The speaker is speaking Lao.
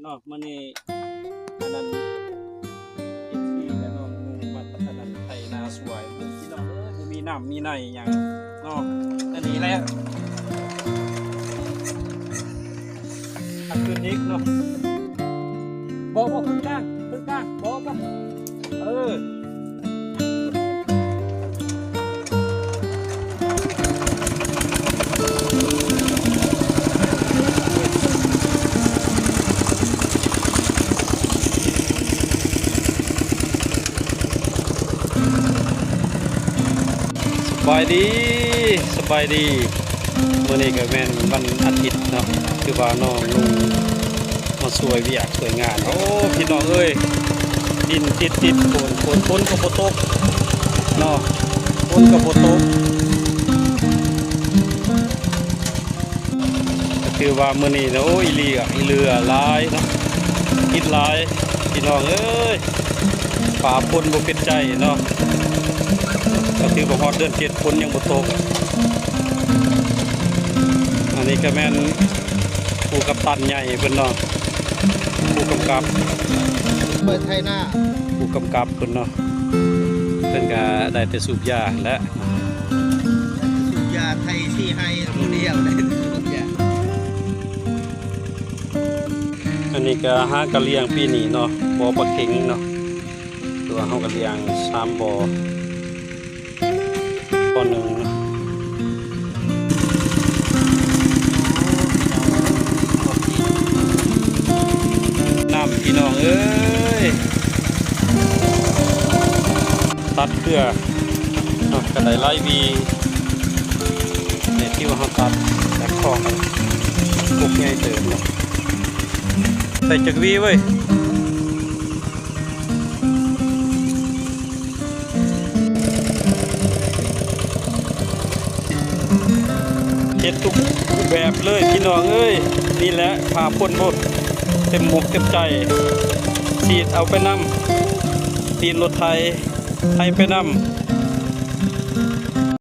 ເນາະ ມື້ນີ້ອັນນັ້ນ ເອັຟຊີ ແລະ ນ້ອງນຸ່ງມາ ອັນນັ້ນ ໄຖນາຊ່ວຍ ພີ່ນ້ອງເອີຍ ບໍ່ມີນ້ຳມີໃນຫຍັງເນາະ ອັນນີ້ແຫຼະ ອັນຂຶ້ນອີກເນາະ ບໍ່ ບໍ່ ຂຶ້ນກາງ ຂຶ້ນກາງ ບໍ່ ບໍ່ ເອີ. ສະບາຍດີ ສະບາຍດີ ມື້ນີ້ກໍແມ່ນວັນອາທິດເນາະ ຄືວ່ານ້ອງນຸ່ງມາຊ່ວຍວຽກຊ່ວຍງານ. ໂອ້ ພີ່ນ້ອງເອີຍ ດິນຕິດໆໂຄນ ໂຄນ ຝົນກໍບໍ່ຕົກເນາະ ຝົນກໍບໍ່ຕົກ. ກໍຄືວ່າມື້ນີ້ນະ ໂອ້ ອີ່ຫຼີ ອີ່ເຫຼືອຫຼາຍເນາະ ຜິດຫຼາຍ ພີ່ນ້ອງເອີຍ ຟ້າຝົນບໍ່ເປັນໃຈເນາະ ກໍຖືວ່າຮອດເດືອນເຈັດ ຝົນຍັງບໍ່ຕົກ. ອັນນີ້ກໍແມ່ນຜູ້ກັບຕັນໃຫຍ່ເພິ່ນເນາະ ຜູ້ກຳກັບ ເປີດໄຖນາ ຜູ້ກຳກັບເພິ່ນເນາະ ເພິ່ນກໍໄດ້ແຕ່ສູບຢາແຫຼະ. ສູບຢາໄຖສີ່ໄຮ່ຜູ້ດຽວໄດ້ສູບຢາ. ອັນນີ້ກໍຫາກະລ້ຽງປີນີ້ເນາະ ບໍ່ປາເຂັງເນາະ ຄືວ່າເຮົາກະລ້ຽງສາມບໍ່ ບໍ່ໜຶ່ງເນາະ ນ້ຳ ພີ່ນ້ອງເອີຍ. ຕັດເຄືອເນາະ ກໍໄດ້ຫຼາຍຫວີ ນີ້ທີ່ວ່າເຮົາຕັດຈາກຄອງ ກົກໃຫຍ່ເຕີບເນາະ ໃສ່ຈັກຫວີເວີຍ. ເຮັດທຸກຮູບແບບເລີຍ ພີ່ນ້ອງເອີຍ ນີ້ແຫຼະ ພາພົ້ນໂລດ ເຕັມອົກເຕັມໃຈ ສີດເອົາໄປນຳ ຕີນລົດໄຖ ໄຖໄປນຳ.